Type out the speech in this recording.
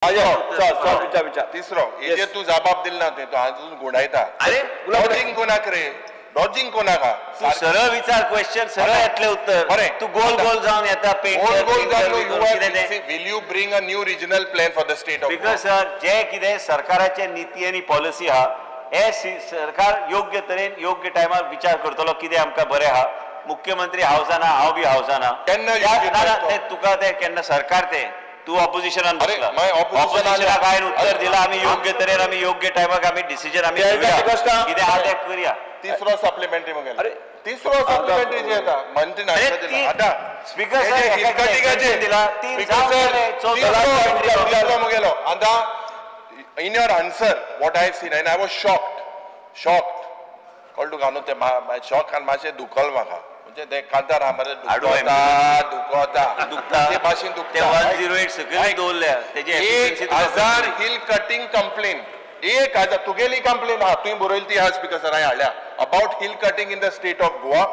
चल, विचार. तिसरो, हेजेर तूं जबाब दिल ना, तुवें तूं अजून गुंडायता. अरे, डॉजिंग कोणाक रे? डॉजिंग कोणाक हा? तूं सरळ विचार क्वेश्चन, सरळ येतलें उत्तर. बरें. तूं गोल गोल जावन येता. गोल गोल जावन. कितें तें? Will you bring a new regional plan for the state of speaker sir, जे कितें सरकाराचे नीती आनी पॉलिसी आहा, हे सरकार योग्य तरेन योग्य टायमार विचार करतलो कितें आमकां बरें आहा. मुख्यमंत्री हावसान आहा, हांव बी हावसान आहा. केन्ना ना ना, योग्य ते तुका ते केन्ना सरकार ते तूं ऑपोजिशनान अरे, बसला. मागीर opposition ऑपोजिशनाक आले. हांवें उत्तर दिलां. आमी योग्य तरेन, आमी योग्य टायमाक आमी डिसिजन आमी ते घेवया. कस्ता. कितें आहा तें करया. तिसरो सप्लिमेंटरी मुगेलो. अरे. तिसरो सप्लिमेंटरी जे येता, मंत्री अरे, नायक दिला आतां. स्पीकर सर, एका हिलकटिंगाचेर दिला, तीन स्पीकर जावं सर, गेले, चवथो तिसरो supplementary. तिसरो मुगेलो आतां. In your answer, what I have seen, and I was shocked, shocked, कळ्ळें तुका न्हू? ते शॉक आनी मातशें दुखल म्हाका. म्हणजे ते कांतार आहा मरे. हाडू. दुखता, दुखता. दुखता. ते भाशेन ते दुखता. 108 सकयल दवरल्या, तेजी एक efficiency तुका हजार हिल कटिंग कंप्लेन, 1000 तुगेली कंप्लेन आहा, तुवें बरयली ती आहा. स्पीकर सर, हांवें हाडल्या about hill cutting in the state of Goa.